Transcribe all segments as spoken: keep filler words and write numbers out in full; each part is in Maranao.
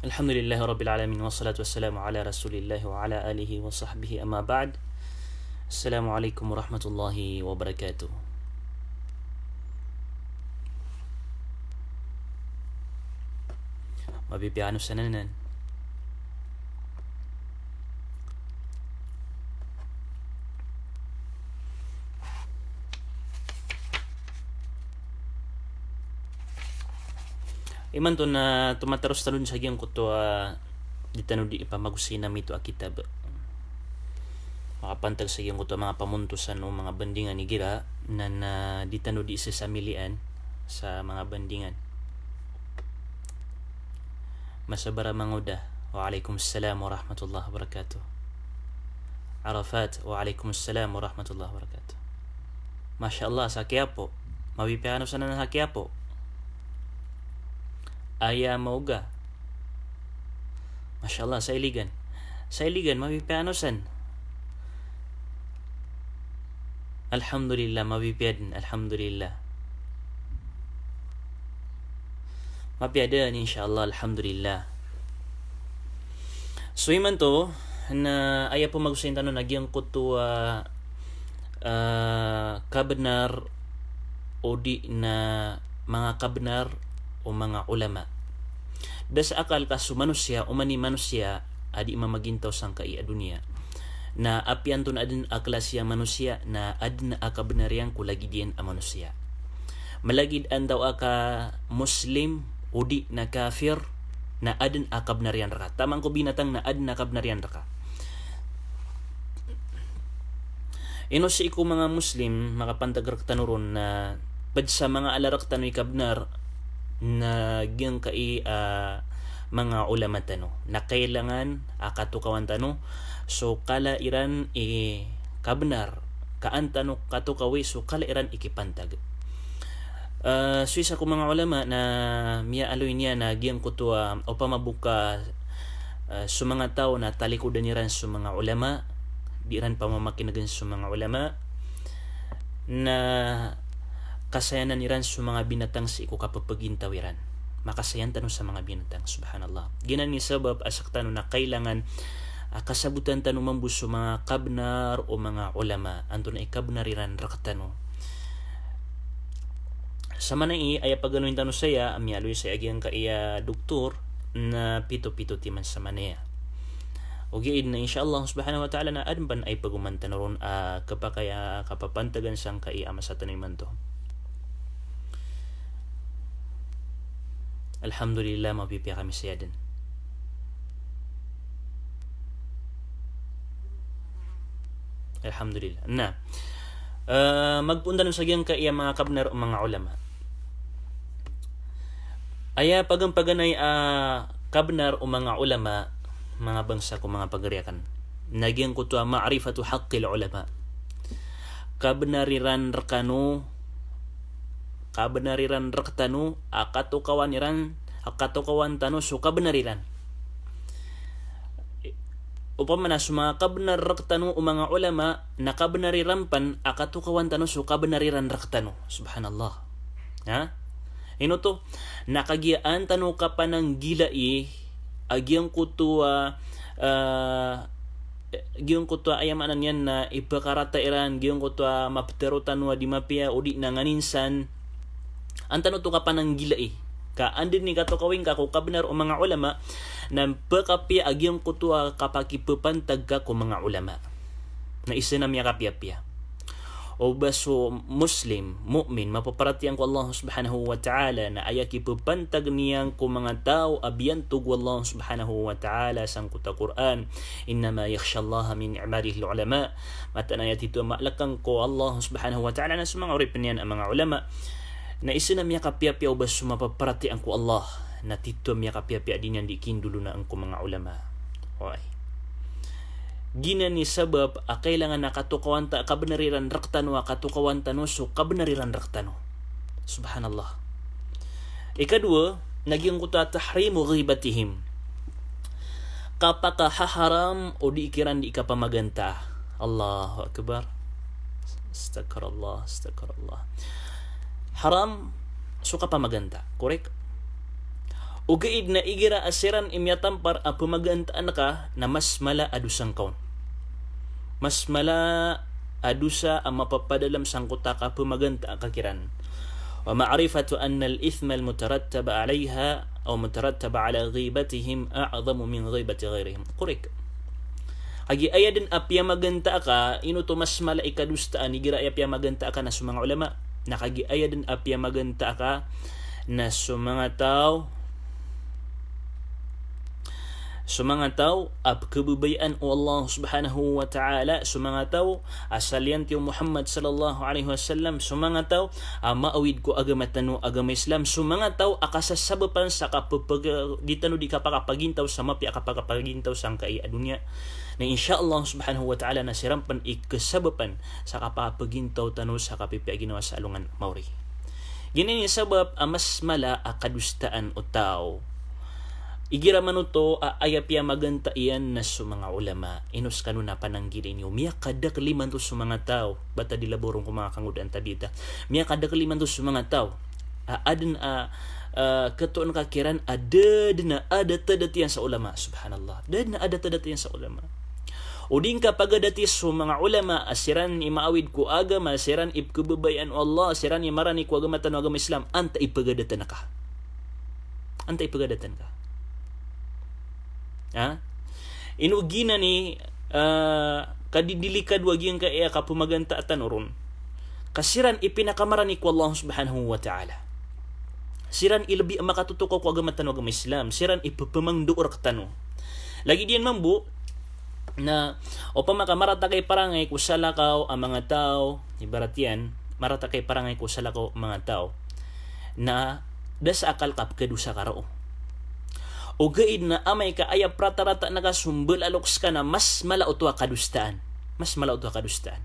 Alhamdulillahi Rabbil Alamin, wassalatu wassalamu ala Rasulillah wa ala alihi wa sahbihi, amma ba'd. Assalamu alaikum warahmatullahi wabarakatuh. Mapipiya kano san anan. Imanto na tomataros tano sa giyangkoto a di tano di ipamagosay na mito a kitab. Makapantag sa giyangkoto a manga pamontosan o manga bandingan igira na, na di tano di isasamilian sa manga bandingan. Masabara Mangoda. Wa alaikum salam warahmatullahi wabarakatuh. Arafat, wa alaikum salam warahmatullahi wabarakatuh. Masha Allah, sa Quiapo. Mapipiya kano san anan sa Quiapo. Aya Mauga. Masha Allah, sa Iligan. Sa Iligan, mapipiya kano san. Alhamdulillah, mapipiya dn. Alhamdulillah. Mapiya dn, insha Allah, alhamdulillah. So imanto na aya pamagosayn tano na giyangkoto a, ah, kabnar odi na manga kabnar o manga ulama. Da sa akal ka so manosiya, oman i manosiya a di mamagintaw sangkai a doniya, na apiya antonaa dn a klasi a manosiya, na adn a kabnar iyan ko lagid iyan a manosiya. Malagid antaw a ka Muslim odi na kafir, na adn a kabnar iyan rka. Taman ko binatang na adn a kabnar iyan rka. Ino sii ko manga Muslim, makapantag rktano ron na pd sa manga ala rktano i kabnar na giyangkai a manga ulama tano. Na kailangan a katokawan tano so kala iran i kabnar, ka an tano katokawi so kala iran i kipantag. Ah, so isa ko manga ulama na miyaaloy niyan na giyangkoto a opama bo ka, ah, so manga taw na talikodan iran so manga ulama, di iran pamamakinegn so manga ulama, na kasayanan iran so manga binatang sii ko kapepegintaw iran. Makasayan tano sa manga binatang, subhanallah. Giyanan i sabap a sktano na kailangan a kasabotan tano mambo so manga kabnar o manga ulama, antonaa i kabnar iran rktano. Samanaya i aya pagaloyn tano saya, a miyaaloy saya a giyangkai a doktor, na pito-pito timan samanaya. Ogaid na insha Allah subhanahu wa ta'ala na adn pn a ipagoman tano ron a kapakay a kapapantagan sangkai a masa tano imanto. Alhamdulillah, mapipiya kami saya dn. Alhamdulillah. Na, eh, magpoon tano sa giyangkai a manga kabnar o manga ulama. Aya paganay-paganay a kabnar o manga ulama, manga bangsa ko manga pagari akn, na giyangkoto a ma'rifatu haqqil ulama. Kabnar iran rkano, kabnar iran rktano, a katokawan iran, a katokawan tano so kabnar iran. Opama na so manga kabnar rktano o manga ulama, na kabnar iran pn a katokawan tano so kabnar iran rktano. Subhanallah. Ha? Ino oto, na kagiya an tano kapananggilai a giyangkoto a, ah, giyangkoto a aya maana niyan na ipakarata iran, giyangkoto a maptharo tano a di mapiya odi na nganin san. An tano oto kapananggilai. Ka anda dn i katokawi ngka ko kabnar o manga ulama, na pkapiya a giyangkoto a kapakipapantag ka ko manga ulama. Na isa na miyakapiyapiya. O ba so Muslim, mu'min, mapaparatiyaya ko Allah subhanahu wa ta'ala, na aya kipapantag niyan ko manga taw a biyantog o Allah subhanahu wa ta'ala sangkoto a Qur'an. Innama yakhshallaha min ibadihil ulama. Mataan a aya tito a malekeng ko Allah subhanahu wa ta'ala na so manga oripn iyan a manga ulama. Na isa na miyakapiyapiya o ba so mapaparatiyaya ko Allah, na tito a miyakapiyapiya a di niyan di kindolonaan ko manga ulama. Oway. Giyanan i sabap a kailangan a katokawan ta-, kabnar iran rktano, a katokawan tano so kabnar iran rktano. Subhanallah. Ikadowa, na giyangkoto a tahrimu ghibatihim. Kapakahaharam o di kiran di kapamaganta. Allahu Akbar. Astaghfirullah, astaghfirullah. Haram so kapamaganta, korek? Ogaid na igira a siran i miyatampar a pemagantaan ka na mas mala a dosa ngka on. Mas mala a dosa a mapapadalem sangkoto a kapemagantaa ka kiran. Wa ma'rifatu anna al-ithma al-mutarattaba alayha aw mutarattaba ala ghibatihim a'zamu min ghibati ghayrihim. Korek. Kagiya aya den a piyamagantaa ka, ino oto mas mala i kadosaan, igira aya piyamagantaa ka na so manga ulama. Na kagiya aya den a piyamagantaa ka na so manga taw, so manga taw a pekababayaan o Allah Subhanahu wa Ta'ala, so manga taw a saliyan tiyo Muhammad sallallahu alaihi wasallam, so manga taw a maawid ko agama tano, agama Islam, so manga taw a kasasabapan sa kapepeg-, di tano di kapakapagintaw sa mapiya a kapakapagintaw sangkai a doniya. Na insha Allah Subhanahu wa Ta'ala na siran pen i kasabapan sa kapapagintaw tano sa kapipiya a ginawa sa alongan a maori. Giyanan i sabap a mas mala a kadosaan o taw. Igira man oto a aya piyamaganta iyan na so manga ulama. Ino sekano na pananggilai niyo. Miyakadakel imanto so manga taw. Bata di laboron ko manga kangodaan ta dita. Miyakadakel imanto so manga taw a aden a, a, ketoon ka kiran a da den a adat-adat iyan sa ulama. Subhanallah. Da den a adat-adat iyan sa ulama. O di ngka pagadati so manga ulama a siran i maawid ko agama, siran i pekebabayaan o Allah, siran i marani ko agama tano a agama Islam, antaa i pagadatan ka? Antaa i pagadatan ka? Ha? Ino giyanan i, a, kadidelikado a giyangkaya kapemagantaan tano ron. Ka siran i pinakamarani ko Allah Subhanahu wa Ta'ala. Siran i lebi a makatotokaw ko agama tano a agama Islam. Siran i pepemangdoor ketano. Lagid iyan mambo, na opama ka marata ka i parangay ko salakaw a manga taw, ibarat iyan, marata ka i parangay ko salakaw a manga taw. Na da sa akal ka pekedosa ka roo. Ogaid na amay ka aya perata-rata na ka so mbala a loks ka na mas mala oto a kadosaan. Mas mala oto a kadosaan.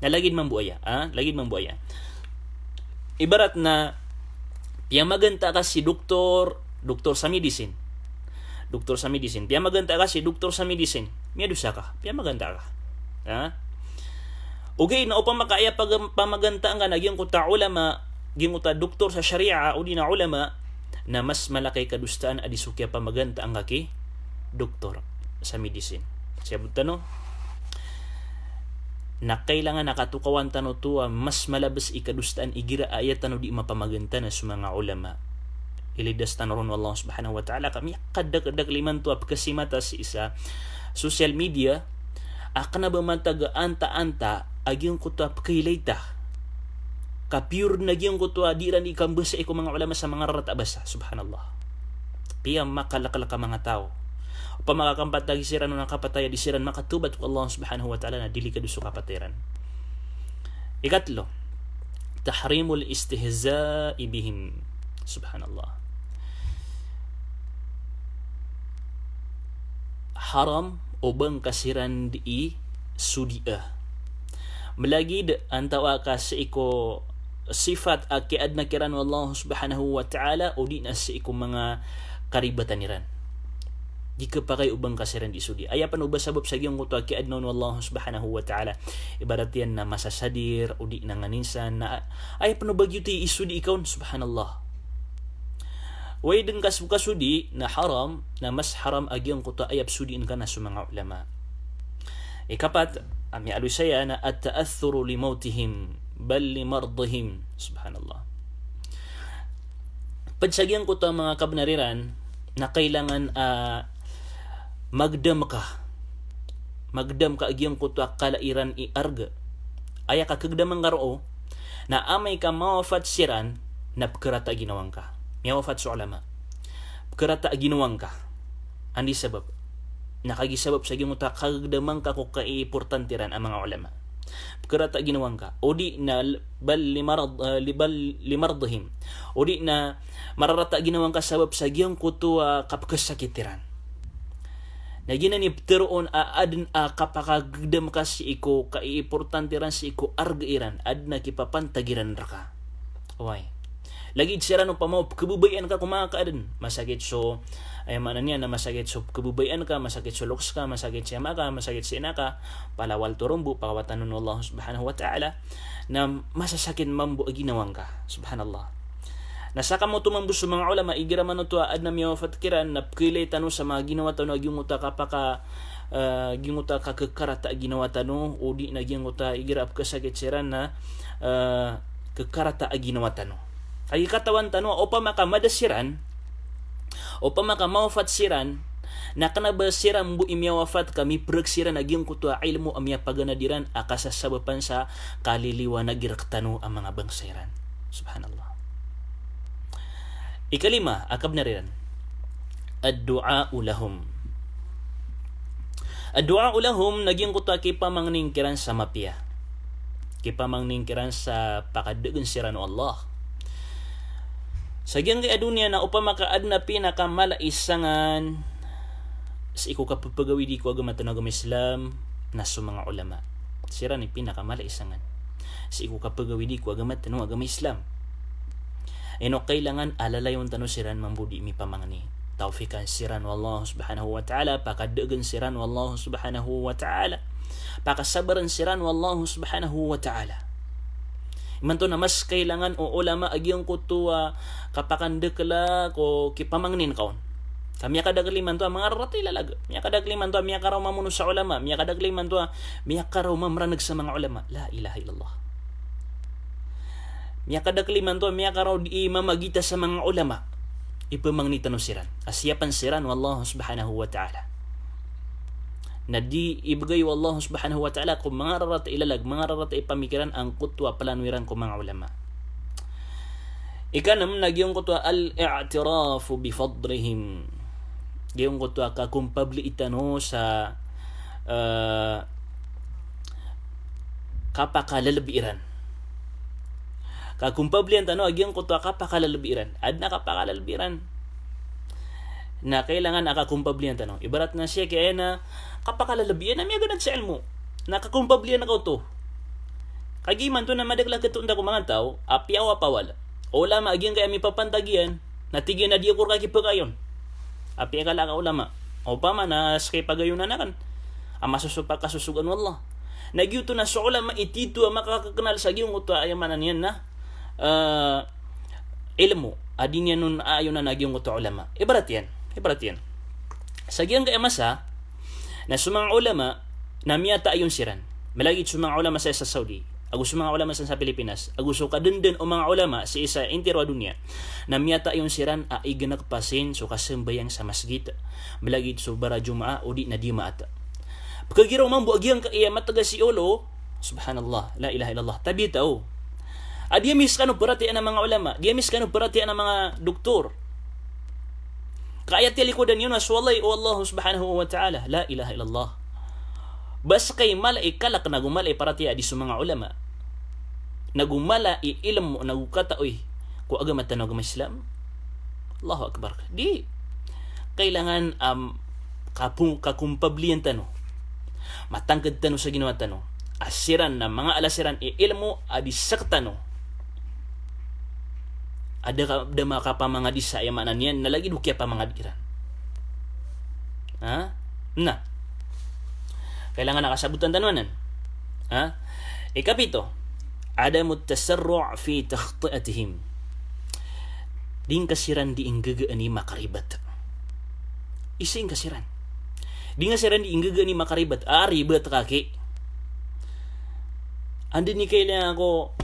Na lagid mambo aya, a? Lagid mambo aya. Ibarat na piyamaganta ka si doktor, doktor sa medicine. Doktor sa medicine. Piyamaganta ka si doktor sa medicine. Miyadosa ka. Piyamaganta ka. Ha? Ogaid na opama ka aya pag-, pamagantaan ka na giyangkoto a ulama, giyangkoto a doktor sa sharia, o di na ulama, na mas mala ka i kadosaan a di so kiyapamagantaan ka ki doktor sa medicine. Siyabot tano. Na kailangan a katokawan tano oto a mas malabes i kadosaan igira aya tano di mapamaganta na so manga ulama. Ilidas tano ron o Allah Subhanahu wa Ta'ala ka miyakadakel-dakel imanto a pekasimata sii sa social media, a kena ba matag a anta-anta a giyangkoto a pekailay ta. Ka piyor na giyangkoto a di iran i kambasai ko manga ulama sa manga rarata a basa. Subhanallah. Piyamakalekal a manga taw. Opama ka kampatay siran o na kapatay a di siran makatobat ko Allah Subhanahu wa Ta'ala na delikado so kapatay iran. Ikatlo, tahrimul istihza'i bihim. Subhanallah. Haram o ba ngka siran di i sodiya. Melagid antawaa ka sii ko sifat a kiyaadna kiran o Allah Subhanahu wa Ta'ala, o di na sii ko manga karibatan iran. Di kepakay o ba ngka siran di sodiya. Aya pen o ba sabap sa giyangkoto a kiyaadna on o Allah Subhanahu wa Ta'ala. Ibarat iyan na masasadir, o di na nganin san, na aya pen o ba giyoto i sodiya ka on, subhanallah. Oway, den ka so kasodi na haram, na mas haram a giyangkoto a aya pesodiin ka na so manga ulama. Ikapat, a miyaaloy saya na at-ta'athuru li mawtihim, bal li mardihim. Subhanallah. Ped sa giyangkoto a manga kabenar iran, na kailangan a magdam ka. Magdam ka a giyangkoto a kala iran i arga. Aya kakegdaman ka roo, na amay ka mawafat siran, na pekerata a ginawa ngka. Miyawafat so ulama. Pekerata a ginawa ngka. Anda i sabap? Na kagiya sabap sa giyangkoto a kagegdaman ka ko kaiimportante iran a manga ulama. Pekerata a ginawa ngka. O di na l-, bal li marad-, eh, li bal li mardihim. O di na mararata a ginawa ngka sabap sa giyangkoto a kapekesakit iran. Na giyanan i petero on a aden a kapakagedam ka sii ko kaiimportante iran, sii ko arga iran, aden a kipapantag iran reka. Oway. Lagid siran opama o pekebabayaan ka ko manga kaaden. Masakit so, aya maana niyan na masakit so pekebabayaan ka, masakit so loks ka, masakit si ama ka, masakit si ina ka, palawal torombo, pakawatanon o Allah Subhanahu wa Ta'ala. Na masasakit mambo a ginawa ngka. Subhanallah. Na saka mo to mambo so manga ulama, igira man oto a adn a miyawafat kiran, na pkhailay tano sa manga ginawa tano a giyangkoto a kapaka, eh, giyangkoto a kakharata a ginawa tano, o di na giyangkoto a igira a pkhasakit siran na, eh, kakharata a ginawa tano. Kagiya katawan tano a opama ka mada siran, opama ka mawafat siran, na kna ba siran bo i miyawafat ka miprek siran a giyangkoto a ilmo a miyapaganad iran a kasasabapan sa kaliliwanag i rktano a manga bangsa iran. Subhanallah. Ikalima a kabnar iran, ad-du'a'u lahum. Ad-du'a'u lahum, na giyangkoto a kipamangnin kiran sa mapiya. Kipamangnin kiran sa pakadegen siran o Allah. Sa giyangkai a doniya na opama ka adn a pinakamala i sangan sii ko kapepegawidi ko agama tano a agama Islam, na so manga ulama. Siran i pinakamala i sangan sii ko kapegawidi ko agama tano a agama Islam. Ino kailangan a lalayon tano siran mambo di mipamangni. Tawfikan siran o Allah Subhanahu wa Ta'ala, pakadegen siran o Allah Subhanahu wa Ta'ala, pakasabaren siran o Allah Subhanahu wa Ta'ala. Imanto na mas kailangan o ulama a giyangkoto a kapakandekela ko kipamangnin ka on. Ka miyakadakel imanto a mangararata i lalag. Miyakadakel imanto a miyakaraw mamono sa ulama. Miyakadakel imanto a miyakaraw mamraneg sa manga ulama. La ilaha illallah. Miyakadakel imanto a miyakaraw di mamagita sa manga ulama. Ipamangni tano siran a siyapen siran o Allah Subhanahu wa Ta'ala. Na di ibegay o Allah Subhanahu wa Ta'ala ko mangararata i lalag, mangararata i pamikiran angkoto a plano iran ko manga ulama. Ikanem na giyangkoto a al-i'tirafu bi fadlihim. Giyangkoto a kakompablian tano sa, eh, kapakalelebi iran. Kakompablian tano a giyangkoto a kapakalelebi iran. Adn a kapakalelebi iran. Na kailangan a kakompablian tano. Ibarat na sii ki aya na kapakalelebi iyan a miyaganad sa ilmo. Na kakompablian ka oto. Kagiya imanto na madakel a katoon ta ko manga taw a piyawa pawala. Ulama a giyangkai a mipapantag iyan, na tig iyan a di ako rka kipekaayon. Apiya ka la ka ulama. Opama na seka i pagayonan aken a masosopak a sosogan o Allah. Na giyoto na so ulama i tito a makakaknal sa giyangkoto a aya maana niyan na, eh, ilmo a di niyan on aayonan a giyangkoto a ulama. Ibarat iyan, ibarat iyan. Sa giyangkai a masa, na so manga ulama na miyataayon siran. Malagid so manga ulama sa, sa Saudi, ago so manga ulama sa, sa Pilipinas, ago so kadenden o manga ulama sii sa intiro a doniya, na miyataayon siran a igenek pasin so kasambayang sa masgit. Malagid so bara Jumaat odi na Dimaat. Pekegiraw mambo a giyangkai a mategas i olo, subhanallah, la ilaha illallah, tabiya taw. A di ami sekano paratiyayaan a manga ulama, di ami sekano paratiyayaan a manga doktor. Ka aya tiyalikodan iyo na so walay o Allah subhanahu wa ta'ala. La ilaha illallah. Ba seka i mala i kalek nago mala i paratiyaya di so manga ulama, nago mala i ilmo nago kataoy ko agama tano a agama Islam. Allahu Akbar. Di, kailangan, um, kapu-, kakumpablian tano. Matangked tano sa ginawa tano a siran na mangaala siran i ilmo a di sektano a da ka, da makapamangadi sa aya maana niyan na lagid o kiyapamangadi iran. Ha? Na kailangan a kasabotan tano anan. Ha? Ikapito, adamut tasarru' fi takhti'atihim. Di ngka siran di inggagaan i makaribat. Isa ingka siran. Di ngka siran di inggagaan i makaribat. Ah, ribat ka ki. Anda ni kailangan ko,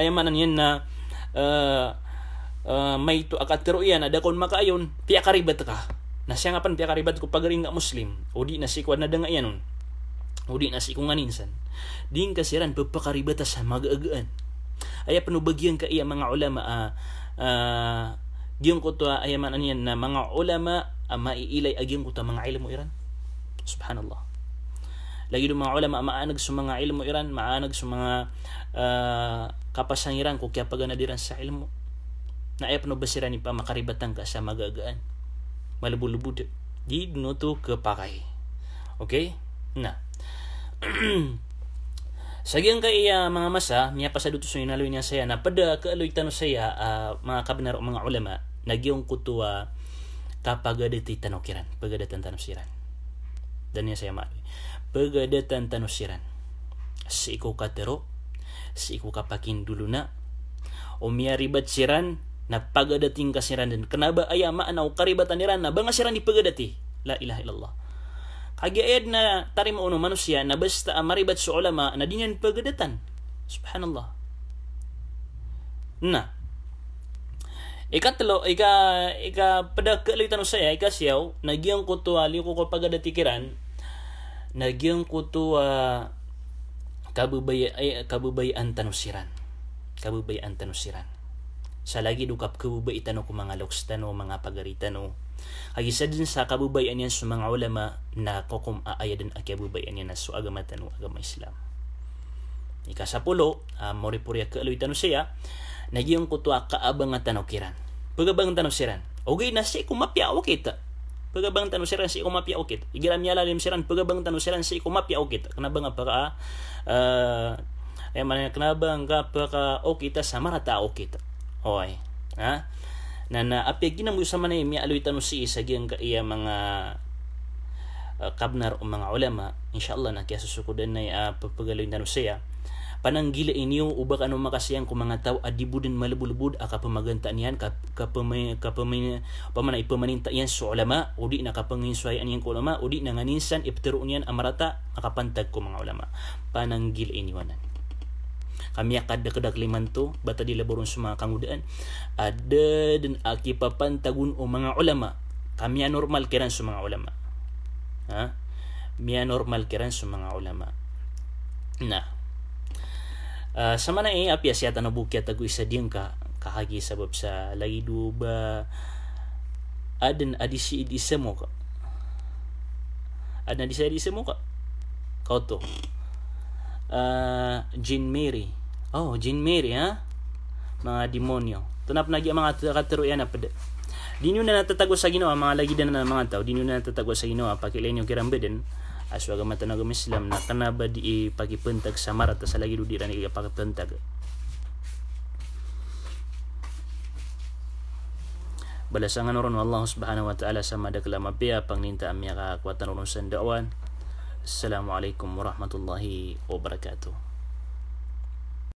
aya maana niyan na, eh, eh, maito a katero iyan a da kon makaayon, piyakaribat ka. Na siya nga pen piyakaribat ko pagari nga Muslim. Odi na sii ko adn a da nga iyan on. Odi na sii ko nganin san. Di ngka siran pepakaribata sa magaagaan. Aya pen o ba giyangkai a manga ulama a, ah, giyangkoto a aya maana niyan na manga ulama a maiilay a giyangkoto a manga ilmo iran. Subhanallah. Lagid o manga ulama a maaneg so manga ilmo iran, maaneg so manga, ah, kapasang iran ko kiyapaganad iran sa ilmo. Na aya pen o ba siran i pamakaribatan ka sa magaagaan. Malebolebod. Di den oto kepakay. Okay? Na. Sa giyangkai a manga masa, miyapasad oto so inaloy niyan saya, na ped a kaaloy tano saya, ah, manga kabenar o manga ulama, na giyangkoto a kapagadati tano kiran, pagadatan tano siran. Da niyan saya maaloy. Pagadatan tano siran. Sii ko katero, sii ko kapakindolona, O miyaribat siran na pagadati ngka siran dn. Kna ba aya maana o karibatan iran na ba nga siran di pagadati. La ilaha illallah. Kagiya aya dn a tarima on o manosiya na basta a maribat so ulama na di niyan pagadatan. Subhanallah. Na ikatlo, ika, ika pd a kaaloy tano saya, ikasiyaw, na giyangkoto a liyoko ko pagadati kiran, na giyangkoto a kababaya-, ay, kababayaan tano siran. Kababayaan tano siran. Sa lagid o kapkhababayai tano ko manga loks tano, manga pagari tano. Kagiya isa dn sa kababayaan iyan so manga ulama na kokom a aya dn a kiyababayaan iyan a so agama tano, agama Islam. Ikasapolo, a, moripori a kaaloy tano saya, na giyangkoto a kaabanga tano kiran. Pagabang tano siran. Ogaid na sii ko mapiya a okit. Pagabang tano siran sii ko mapiya a okit. Igira miyalalim siran, pagabang tano siran sii ko mapiya a okit. Kna ba nga paka, a, aya maana niyan, kna ba nga paka okit sa marata a okit. Oy. Ha? Na, na apiya giya mambo sa maana i miyaaloy tano sii sa giyangkaya manga, a, kabnar o manga ulama. Insha Allah na kiyasosokodan na, a, pphagaloyn tano saya. Pananggilai niyo o ba kano makasiyang ko manga taw a di bo dn malbolbod a kapamagantaan iyan, kap-, kapama-, kapama-, pamana ipamaninta iyan so ulama, o di na kapanginsoayaan iyan ko ulama, o di na nganin san iptharoon iyan a marata a kapantag ko manga ulama. Pananggilai niyo anan. Ka miyakadakdak limanto, ba ta di labaron so manga kangodaan. A da dn a kipapantag on o manga ulama. Ka miyanormal kiran so manga ulama. Ha? Miyanormal kiran so manga ulama. Na. A, sa maana i apiya sii tano bo kiyatago isa diyangka, kagiya sabap sa lagid o ba adn a di sii di isa mo ka. Adn a di sii di isa mo ka. Kaoto. A, Jean Mary. O, Jean Mary, ha? Manga demonyo. Tonaa pn a giya manga t-, katharo iyan a pd. Di niyo na tatago sa ginawa, manga lagid anan a manga taw. Di niyo na tatago sa ginawa, pakiilay niyo kiran badn. A so agama tano a agama Islam na kna ba di ipakipantag sa marata sa lagid o di iran ipakipantag. Balasan kano ron o Allah subhanahu wa ta'ala sa madakl a mapiya, pangninta a miyakakowa tano ron sa ndawan. Assalamu alaikum warahmatullahi wabarakatuh.